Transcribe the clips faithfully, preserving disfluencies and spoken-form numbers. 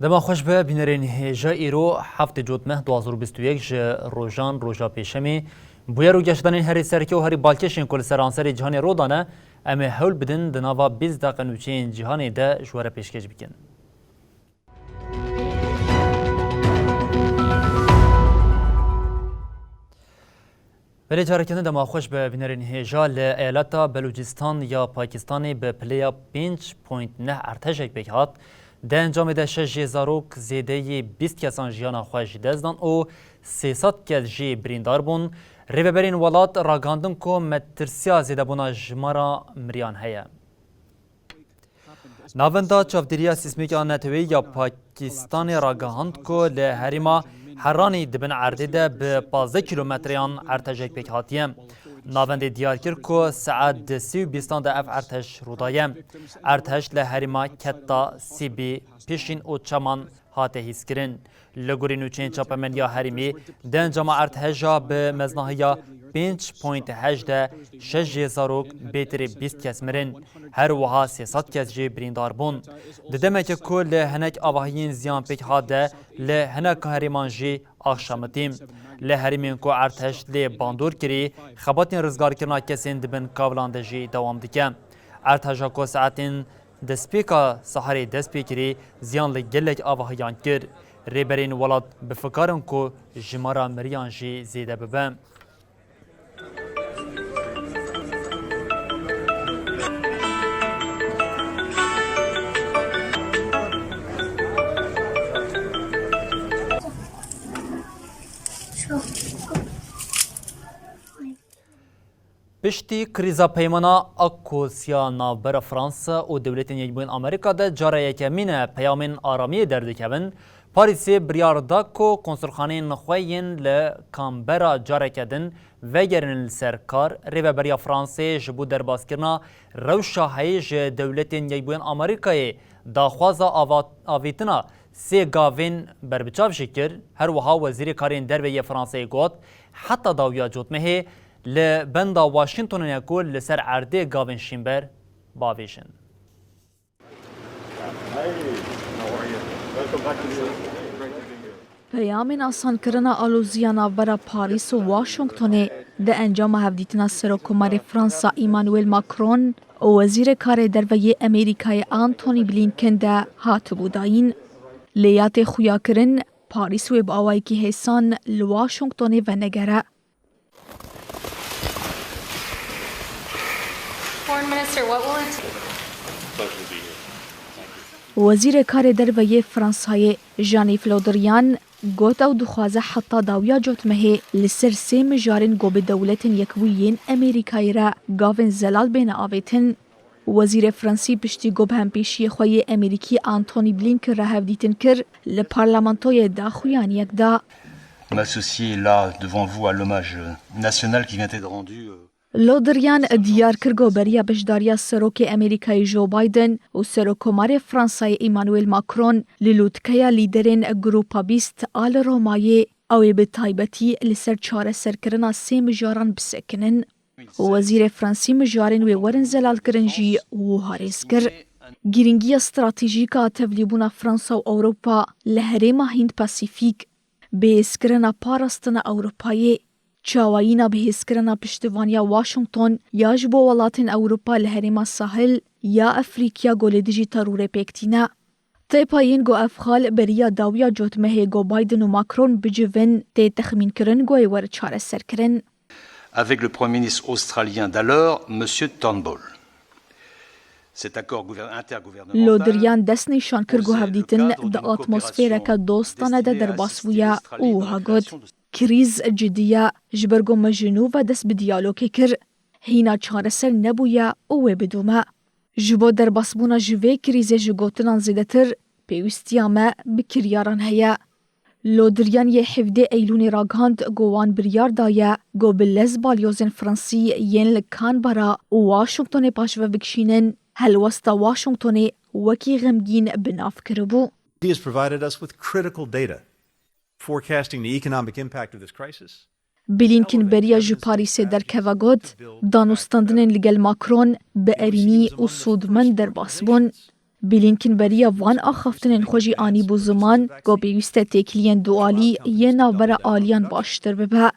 Dema xweş be, bînerên hêja îro heftê Cotmeh du hazar û bîst û yek ji rojan roja pêşemê. Bûyer û geştdanên herî serkê û herî balkêşên ku li seranserê cîhanê rû dane, em ê hewl bidin di nava bîst deqe nûçeyên cîhanê de ji we re pêşkêş bikin. Belê, careke din dema xweş be, bînerên hêja. Li eyaleta Belûcîstan ya Pakistanê bi pileya pênc point neh erdhejek pêk hat. Di encamê de şeş jê zarok, zêdeyî bîst kesan jiyana xwe ji dest dan û sê sed kes jî birîndar bûn. Rêveberên welat ragihandin ku metirsiya zêdebûna jimara miriyan heye. Navenda Çavdêriya Sîsmîk a Neteweyî ya Pakistanê ragihand ku li herêma Heranî di bin erdê de bi pazdeh kîlometreyan erdhejek pêk hatiye. Navendê diyar kir ku saet di sê û bîstan de ev erdhej rû daye. Erdhej li herêma Ketta, Sîbî, Pişîn û Çeman hate hîskirin. Li gorî nûçeyên çapemenî ya herêmê, di encama erdheja bi meznahiya pênc point heşt de şeş jê zarok, bêtirê bîst kes mirin. Her wiha sê sed kes jî birîndar bûn. Di demeke ku li hinek avahiyên ziyan pêk hat de, li hinek herêman jî axşamitî. Li herêmên ku erdhej lê bandor kirî, xebatên rizgarkirina kesên di bin kavilan de jî dewam dike. Erdheja ku saetên destpêka siharê dest pê kirî, ziyan li gelek avahiyan kir. Rêberên welat bi fikar in ku jimara miriyan jî zêde bibe. Piştî krîza peymana AUKUS ya navbera Fransa û Dewletên Yekbûyî yên Amerîka de cara yekemîn e peyamên aramiyê derdikevin, Parîsê biryar da ku konsulxaneyên xwe yên li Canberra careke din vegerînin li ser kar. Rêveberiya Fransê ji bo derbaskirina rewşa heyî ji Dewletên Yekbûyî yên Amerîkayê daxwaza ava-, avêtina sê gavên berbiçav jî kir. Her wiha Wezîrê Karên Derve yê Fransayê got, heta dawiya cotmehê li benda Washingtonê ne ku li ser erdê gavên şînber bavêjin. Peyamên asankirina aloziya navbera Parîs û Washingtonê di encama hevdîtina Serokkomarê Fransa Emmanuel Macron û Wezîrê Karê Derve yê Amerîkayê Antony Blinken de hatibû dayîn. Lê ya tê xuyakirin, Parîs wê bi awayekî hêsan li Washingtonê venegere. Foreign Minister, what will it Wezîrê Karê Derve yê Fransayê Jean-Yves Le Drian got ew dixwaze heta dawiya cotmehê li ser sê mijarên ku bi Dewletên Yekbûyî yên Amerîkayê re gavên zelal bêne avêtin. Wezîrê Fransî piştî ku bi hempêşiyê xwe yê Amerîkî Antony Blinken re hevdîtin kir, li parlamentoyê daxuyaniyek da. M'associer là devant vous à l'hommage national qui vient d'être rendu, euh, Le Drian diyar kir ku beriya beşdariya Serokê Amerîkayê Joe Biden û Serokkomarê Fransayê Emmanuel Macron li lûtkeya lîderên Grupa Bîst a li Romayê ew ê bi taybetî li ser çareserkirina sê mijaran bisekinin. Wezîrê Fransî mijarên wê werin zelalkirin jî wiha rêz kir. Girîngiya stratejîk a tevlîbûna Fransa û Ewropa li herêma Hînd Pasîfîk, bihêzkirina parastina Ewropayê, çawayîna bihêzkirina piştivaniya Washington ya ji bo welatên Ewropa li herêma Sahil ya Efrîkiya ku li dijî terorê pêk tîne. Têpa yên ku ev xal beriya dawiya cotmehê ku Biden û Macron bicivin tê texmînkirin ku ê were çareserkirin. Avec le Premier ministre australien d'alors, Monsieur Turnbull. Cet accord gouver-, intergouvernemental Lodriyan dest nîşan kir ku posait le hevdîtin cadre di d'une atmosfereke coopération dostane de destinée à derbas assister bûye l'Australie û dans wiha la got, création de krîz cidî ye, ji ber ku me ji nû ve dest bi diyalogê kir, hîna çareser nebûye û wê bidome. Ji bo derbasbûna ji vê krîzê ji gotinan zêdetir, pêwîstiya me bi kiryaran heye. Lodiriyan yê hevdê Eylûnê ragihand ku wan biryar daye ku bi lez balyozên Fransî yên li Canberra û Washingtonê paşve bikişînin, helwesta Washingtonê wekî xemgîn bi nav kiribû. He has provided us with critical data forecasting the economic impact of this crisis. Blinken beriya ji Parîsê derkeve got, danûstandinên li gel Macron bi erînî û sûdmend derbas bûn. Blinken beriya van axaftinên xwe jî anîbû ziman ku pêwîst e têkiliyên dualî yên navbera aliyan baştir bibe.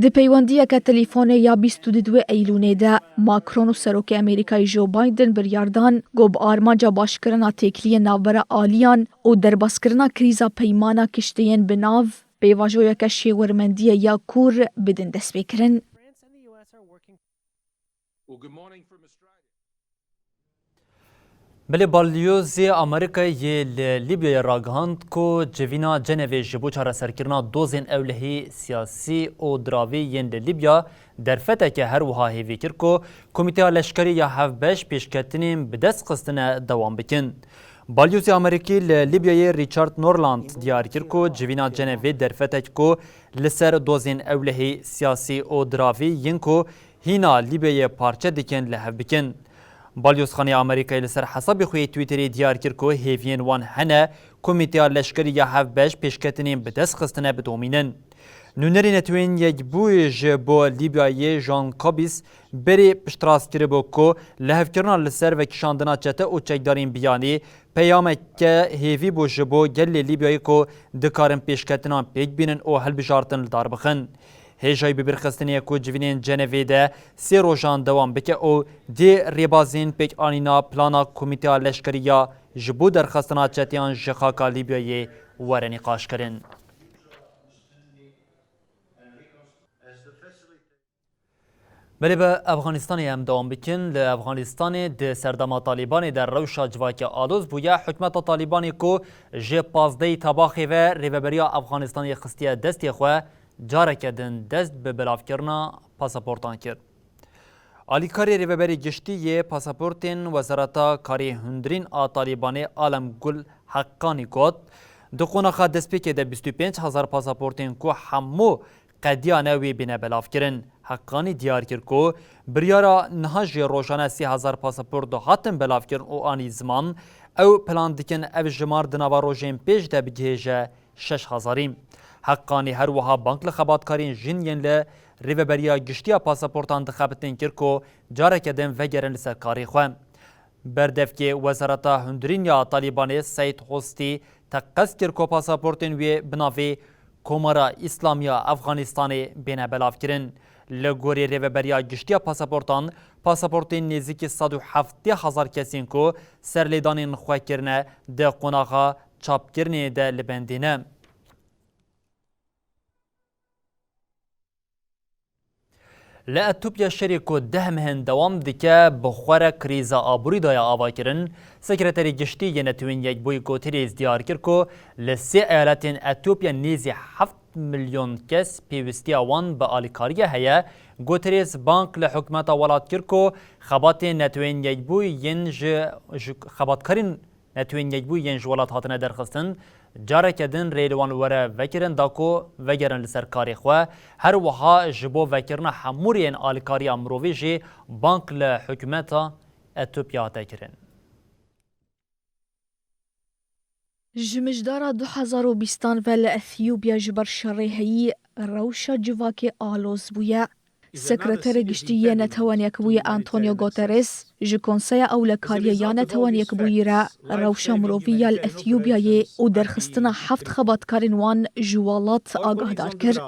Di peywendiyeke telîfonê ya bîst û duduê Eylûnê de Macron û Serokê Amerîkayê Joe Biden biryar dan ku bi armanca başkirina têkiliyên navbera aliyan û derbaskirina krîza peymana kiştiyên bi nav, pêvajoyeke şêwirmendiyê ya kûr bidin destpêkirin. Belê, balyozê Amerîkayê yê li Lîbyayê ragihand ku civîna Cenevê ji bo çareserkirina dozên ewlehî siyasî û diravî yên li Lîbya derfeteke her wiha hêvî kir ku Komîteya Leşkerî ya Hevbeş pêşketinên bi dest xistine dewam bikin. Balyozê Amerîkî li Lîbyayê Richard Norland diyar kir ku civîna Cenevê derfetek ku li ser dozên ewlehî siyasî û diravî yên ku hîna Lîbyayê parçe dikin li hev bikin. Balyozxaneya Amerîkayê li ser hesabê xwe yê Twitterê diyar kir ku hêviyên wan hene Komîteya Leşkerî ya Hevbeş pêşketinên bi dest xistine bidomînin. Nûnerê Netewên Yekbûyî ji bo Lîbyayê Jean Kabis berê piştrast kiribû ku lihevkirina li ser vekişandina çete û çekdarên biyanî peyameke hêvî bû ji bo gelê Lîbyayê ku dikarin pêşketinan pêk bînin û hilbijartin li dar bixin. Hêjayî bibîrxistinê ye ku civînên Cenevê de sê rojan dewam bike û dê rêbazên pêkanîna plana Komîteya Leşkerî ya ji bo derxistina çeteyan ji xaka Lîbyayê were nîqaşkirin. Belê, bi Efxanistanê em dewam bikin. Li Efxanistanê di serdema Talîbanê de rewşa civakê aloz bûye. Hikûmeta Talîbanê ku ji pazdehê Tebaxê ve rêveberiya Efxanistanê xistiye destê xwe, careke din dest bi belavkirina pasaportan kir. Alîkarê Rêveberê Giştî yê Pasaportên Wezareta Karê Hundirîn a Talîbanê Alem Gul Heqqanî got, di qonaxa destpêkê de bîst û pênc hezar pasaportên ku hemû qediyane wê bêne belavkirin. Heqqanî diyar kir ku biryara niha jî rojane sê hezar pasaport dihatin belavkirin û anî ziman, ew plan dikin ev jimar di nava rojên pêş de bigihêje şeş hezarî. Heqqanî her wiha bang li xebatkarên jin yên li Rêveberiya Giştî ya Pasaportan dixebitin kir ku careke din vegerin li ser karê xwe. Berdevkê Wezareta Hundirîn ya Talîbanê Seîd Hostî teqez kir ku pasaportên wê bi navê Komara Îslamî ya Efxanistanê bêne belavkirin. Li gorî Rêveberiya Giştî ya Pasaportan, pasaportên nêzîkî sed û heftê hezar kesên ku serlêdanên xwe kirine di qonaxa çapkirinê de li bendê ne. Li Etopya şerê ku deh mehin dewam dike, bi xwe re krîza aborî daye avakirin. Sekreterê Giştî yê Netewên Yekbûyî Guterres diyar kir ku li sê eyaletên Etopya nêzî heft milyon kes pêwîstiya wan bi alîkariyê heye. Guterres bang li hikûmeta welat kir ku xebatên Netewên Yekbûyî yên ji, ji xebatkarên Netewên Yekbûyî yên ji welat hatine derxistin, careke din rê li wan were vekirin da ku vegerin li ser karê xwe. Her wiha ji bo vekirina hemû rêyên alîkariya mirovî jî bang li hikûmeta Etopya hate kirin. Ji mijdara du hezar û bîstan ve li Etiyopya ji ber şerê heyî rewşa civakê aloz bûye. Sekreterê Giştî yê Netewên Yekbûyî Antonio Guterres ji Konseya Ewlekariya ya Netewên Yekbûyî re rewşa mirovî ya li Etiyopyayê û derxistina heft xebatkarên wan ji welat agahdar kir.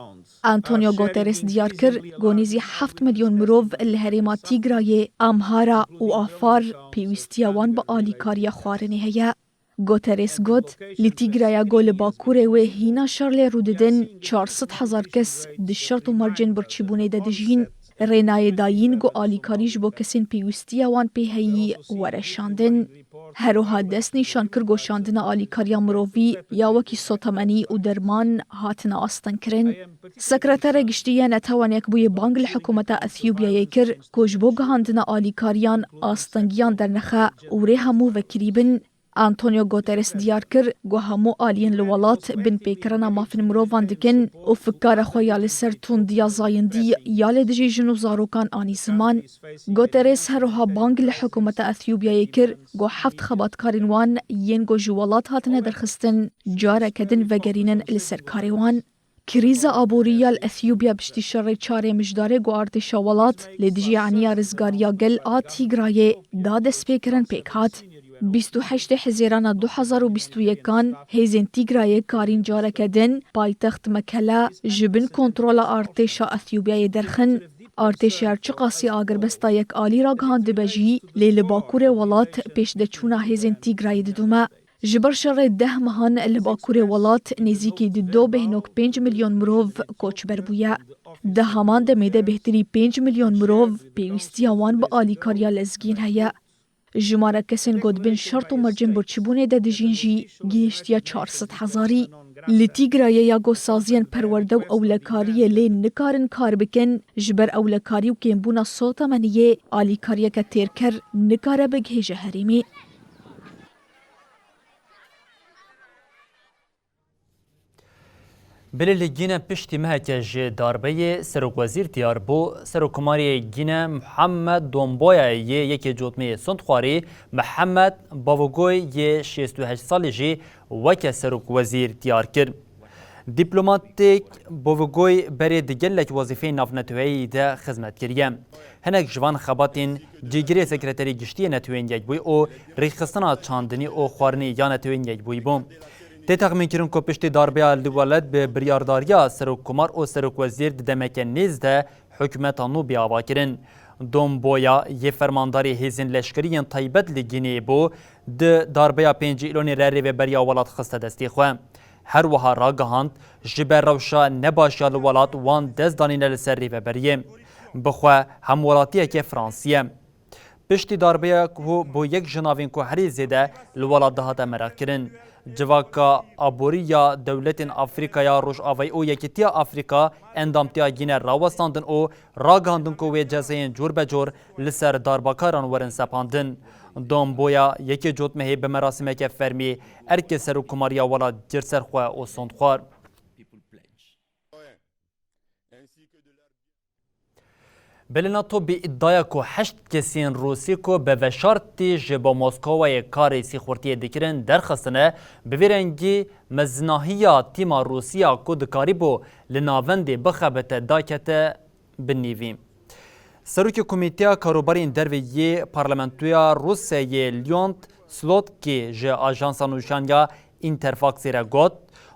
Antonio Guterres diyar kir ku nêzî heft milyon mirov li herêma Tîgrayê, Amhara û Afar pêwîstiya wan bi alîkariya xwarinê heye. Guterres got, li Tîgraya ku li bakurê wê hîna şer lê rû didin, çar sed hezar kes di şert û mercên birçîbûnê de dijîn, rê nayê dayîn ku alîkarî ji bo kesên pêwîstiya wan pê heyî were şandin. Her wiha dest nîşan kir ku şandina alîkariya mirovî ya wekî sotemenî û derman hatine astengkirin. Sekretera Giştî ya Netewan Yekbûyî bang li hikûmeta Ethiopiyayê kir ku ji bo gihandina alîkariyan astengiyan dernexe û rê hemû vekirî bin. Antonio Guterres diyar kir ku hemû aliyên li welat binpêkirina mafên mirovan dikin û fikara xwe ya li ser tundiya zayendî ya li dijî jin û zarokan anî ziman. Guterres her wiha bang li hikûmeta Ethiopiyayê kir ku heft xebatkarên wan yên ku ji welat hatine derxistin careke din vegerînin li ser karê wan. Krîza aborî ya li Ethiopya piştî şerê çarê mijdarê ku artêşa welat li dijî aniya rizgariya gel a Tîgrayê da destpêkirin pêk hat. Bîst û heştê Hezêrana du hezar û bîst û yekan hêzên Tîgrayê karîn careke din paytext Mekele ji bin kontrola artêşa Ethiopyayê derxin. Artêşê her çiqasî agirbesta yekalî ragihandibe jî, lê li bakurê welat pêşdeçûna hêzên Tîgrayê didome. Ji ber şerê deh mehan li bakurê welat nêzîkî du bêhnok pênc milyon mirov koçber bûye. Di heman demê de bêhtirî pênc milyon mirov pêwîstiya wan bi alîkariya lezgîn heye. Jimara kesên ku di bin şert û mercên birçîbûnê de dijîn jî gihiştiye çar sed hezarî. Li Tîgrayê ya ku saziyên perwerde û ewlekariyê lê nikarin kar bikin, ji ber ewlekarî û kêmbûna sotemeniyê alîkariyeke têrker nikare bigihêje herêmê. Belê li Gîne piştî meheke ji darbeyê serokwezîr diyar bû. Serokkomarê Gîne Muhammed Domboya yê yekê cotmeyê Sundxwarî Mihemed Bavugoy yê şêst û heşt salî jî weke serokwezîr diyar kir. Dîplomatêk Bavugoy berê di gelek wezîfeyên navneteweyî de xizmet kiriye. Hinek ji van xebatên cîgirê Sekreterê Giştî yê Neteweyên Yekbûyî û rêxistina çandinî û xwarinê ya Neteweyên Yekbûyî bû. Tê texmînkirin ku piştî darbeya li welêt bi biryardariya Serokkomar û Serokwezîr di demeke nêz de hikûmeta nû bê avakirin. Domboya yê fermandarê hêzên leşkerî yên taybet li Gîneyê bû, di darbeya pêncî Îlonê re rêveberiya welat xiste destê xwe. Her wiha ragihand, ji ber rewşa nebaş ya li welat wan dest danîne li ser rêveberiyê. Bi xwe hemwelatiyeke Fransî ye. Piştî darbeya ku bû yek ji navên ku herî zêde li welat de hate meraqkirin. Civaka aborî ya dewletên Afrîkaya Rojavayî û Yekîtiya Afrîka endamtiya Gîne rawestandin û ragihandin ku wê cezayên cûr be cûr li ser darbakaran werin sepandin. Domboya yekê cotmehê bi merasîmeke fermî erkê serokkomariya welat girt ser xwe û sond xwar. Belê NATO bi îdaya ku heşt kesên Rûsî ku bi veşartî ji bo Moskowayê karê sîxurtiyê dikirin derxistine, bi vî rengî mezinahiya tîma Rûsiya ku dikarîbû li navendê bixebite dakete bi nîvî. Serokê Komîteya Karûbarên Derve yê Parlamentoya Rûsyayê Leonid Slotki ji ajansa nûşan ya Interfaxê re got,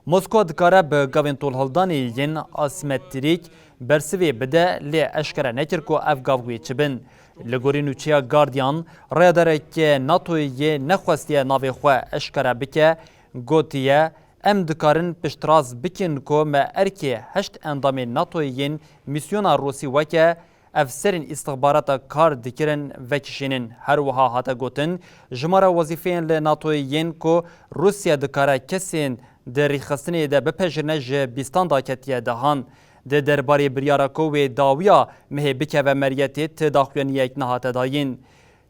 Moskwa dikare bi gavên tolhildanê yên asîmetrîk bersivê bide, lê eşkere nekir ku ev gav wê çi bin. Li gorî nûçeya Guardian, rayedareke NATOyê yê nexwestiye navê xwe eşkere bike, gotiye, Em dikarin piştrast bikin ku me erkê heşt endamên NATOyê yên mîsyona Rûsî weke efserên îstixbarata kar dikirin vekişînin. Her wiha hate gotin, jimara wezîfeyên li NATOyê yên ku Rûsya dikare kesên di rêxistinê de bipejirine ji bîstan daketiye dehan. Di derbarê biryara ku wê dawiya mehê bikeve meriyetê ti daxuyaniyek nehate dayîn.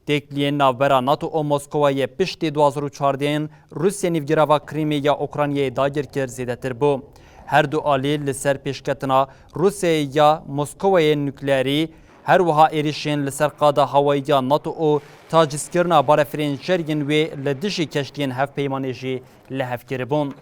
Têkiliyên navbera NATO û Moskowayê piştî du hazar û çardeh yên Rûsya nîvgirava Krîmê ya Ukraynayê dagir kir zêdetir bû. Her du alî li ser pêşketina Rûsyayê ya Moskowayê nukleerî, her wiha êrişên li ser qada hawayî ya NATO û tacizkirina balefirên jergên wê li dijî keştiyên hevpeymanê jî li hev kiribûn.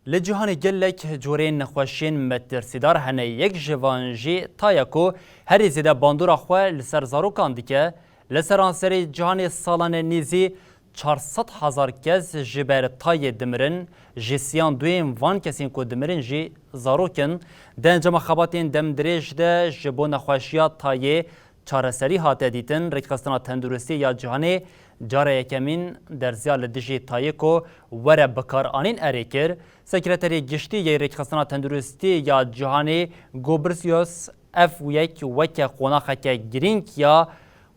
Li cîhanê gelek corên nexweşiyên metirsîdar hene, yek ji van jî tayê ku herî zêde bandora xwe li ser zarokan dike. Li seranserê cîhanê salane nêzî çar sed hezar kes ji ber tayê dimirin, ji siyan duyên van kesên ku dimirin jî zarok in. Di encama xebatên demdirêj de ji bo nexweşiya tayê çareserî hate dîtin. Rêkxistina Tenduristî ya Cîhanê cara yekemîn derziya li dijî tayê ku were bikaranîn erê kir. Sekreterê Giştî yê Rêkxistina Tenduristî ya Cîhanê Gobrisios Ev yek weke qonaxeke girîng ya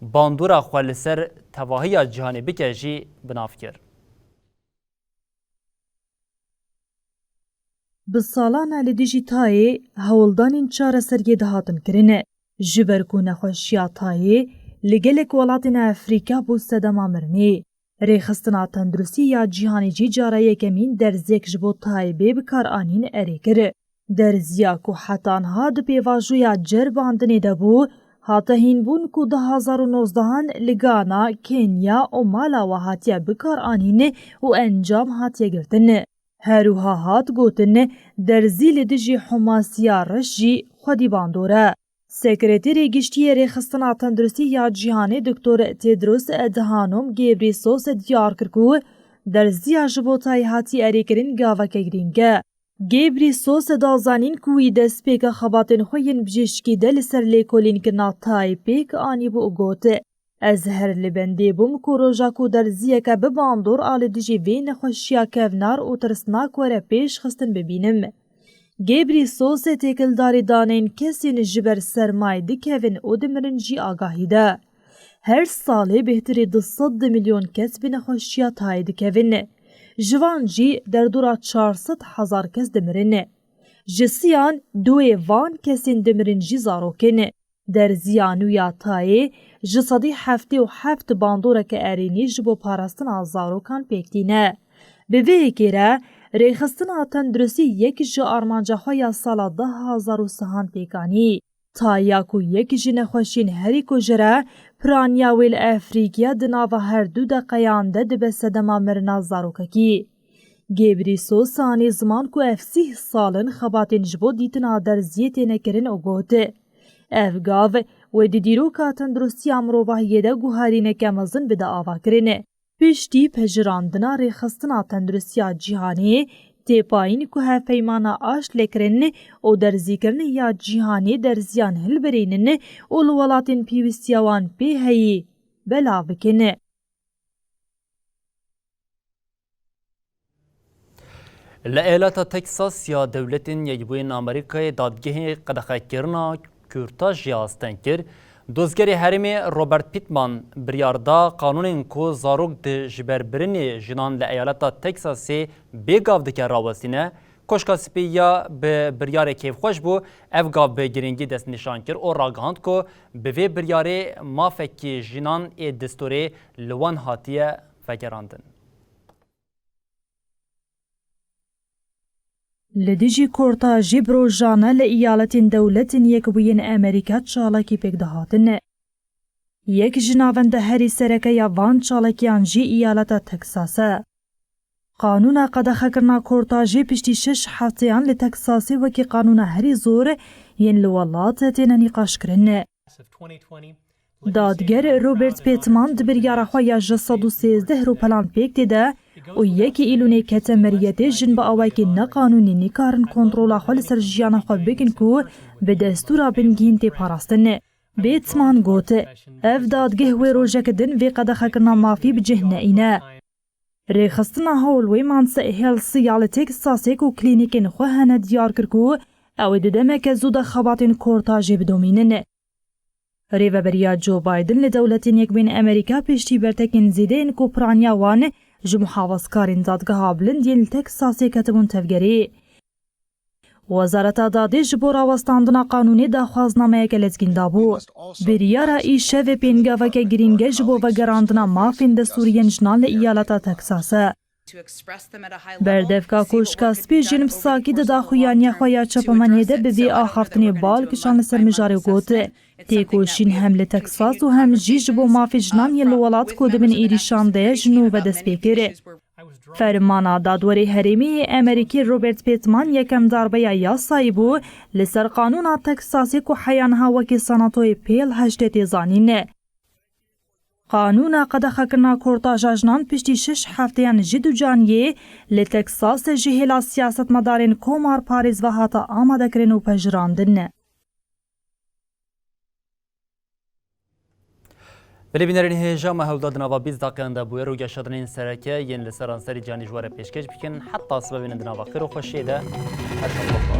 bandora xwe li ser tevahiya cîhanê bike jî bi nav kir. Bi salan e li dijî tayê hewldanên çareseriyê dihatin kirin. Ji ber ku nexweşiya tayê li gelek welatên Efrîka bû sedema mirinê, Rêxistina Tenduristî ya Cîhanê jî cara yekemîn derziyek ji bo tayê bê bikaranîn erê kir. Derziya ku heta niha di pêvajoya ceribandinê de bû, hate hînbûn ku du hazar û nozdehan li Gana, Kenya û Malawa hatiye bikaranîn û encam hatiye girtin. Her wiha hat gotin, derzî li dijî humasiya reş jî xwedî bandor e. Sekreterê Giştî yê Rêxistina Tenduristî ya Cîhanê Doktor Tedros Adhanom Ghebreyesus diyar kir ku derziya ji bo tayê hatî erêkirin gaveke girîng e. Ghebreyesus da zanîn ku wî destpêka xebatên xwe yên bijîşkî de li ser lêkolînkirina tayê pêk anîbû û got, Ez her li bendê bûm ku roja ku derziyeke bi bandor a li dijî vê nexweşiya kevnar û tirsnak were pêş xistin bibînim. Ghebreyesus têkildarî daneyên kesên ji ber sermayê dikevin û dimirin jî agahî da. Her salê bêhtirî du sed milyon kes bi nexweşiya tayê dikevin. Ji van jî derdora çar sed hezar kes dimirin. Ji siyan duê van kesên dimirin jî zarok in. Derziya nû ya tayê ji sedî heftê û heft bandoreke erênî ji bo parastina zarokan pêk tîne. Bi vê yekê re, Rêxistina Tenduristî yek ji armanca xwe ya sala du hazar û sêhan pêk anî. Taya ku yek ji nexweşiyên herî kujêr e, piraniya wê li Efrîkiya di nava her du deqeyan de dibe sedema mirina zarokekî. Ghebreyesus anî ziman ku ev sîh sal in xebatên ji bo dîtina derziyê têne kirin û got, Ev gav wê di dîroka tenduristiya mirovahiyê de guherîneke mezin bide avakirin. Piştî pejirandina Rêxistina Tenduristiya Cîhanê, tê payîn ku hevpeymana aşt lêkirin û derzîkirinê ya cîhanê derziyan hilbirînin û li welatên pêwîstiya wan pê heyî belav bikin. Li eyaleta Texas ya Dewletên Yekbûyên Amerîkayê dadgehê qedexekirina kurtajê asteng kir. Dozgerê herêmê Robert Pittman biryar da qanûnên ku zarok di ji ber birinê jinan li eyaleta Texasê bêgav dike rawestîne. Koşka Spî ya bi biryarê kêfxweş bû. Ev gav bi girîngî destnîşan kir û ragihand ku bi vê biryarê mafekî jinan ê destûrê li wan hatiye vegerandin. Li dijî kurtajî bi rojane li eyaletên Dewletên Yekbûyên Amerîka çalakî pêk dihatin. Yek ji navenda herî sereke ya van çalakiyan jî eyaleta Texas e. Qanûna qedexekirina kurtajê piştî şeş hefteyan li Texasê wekî qanûna herî zor yên li welat têne nîqaşkirin. Dadger Robert Pittman di biryara xwe ya ji sed û sêzdeh rûpelan pêk tê de û yekê Îlûnê kete meriyetê, jin bi awayekî neqanûnî nikarin kontrola xwe li ser jiyana xwe bikin ku bi destûra bingehîn tê parastin. Pittman got, Ev dadgeh wê rojek din vê qedexekirina mafî bi cih neîne. Rêxistina Hallway Man's Health ya li Texasê ku klînîkên xwe hene diyar kir ku ew ê di demeke zû de xebatên kurtajê bidomînin. Rêveberiya Joe Biden li Dewletên Yekbûyên Amerîka piştî bertekên zêde yên ku piraniya wan ji muhafazkarên dadgeha bilind yên li Texasê ketibûn tevgerê. Wezareta Dadê ji bo rawestandina qanûnê daxwaznameyeke lezgîn dabû. Biryara îşevê pêngaveke girîng e ji bo vegerandina mafên destûrî yên jinan li eyaleta Texas e. Berdevka Koşka Spî jî bi sakî di daxuyaniya xwe ya çapemeniyê de bi vê axaftinê bal kişand li ser mijarê û got, Têkoşîn hem li Texas û hem jî ji bo mafê jinan yên li welat ku di bin êrîşan de ye ji nû ve dest pê kir. Fermana dadwerê herêmî yê Amerîkî Robert Pittman yekem darbeya yasayî bû li ser qanûna Texasê ku heya niha wekî senatoyê pêl heştê tê zanîn. Qanûna qedexekirina kurtaja jinan piştî şeş hefteyan ji ducaniyê li Texasê ji hêla siyasetmedarên komarparêz ve hate amadekirin û pejirandin. Belê bînerên hêja, me hewlda di nava bîst deqeyan de bûye. Rûgeşandinên sereke yên li seranserî cîhanê ji we re pêşkêş bikin. Heta sibe bînin di nava xêr û xweşiyê de. Her şev xweş.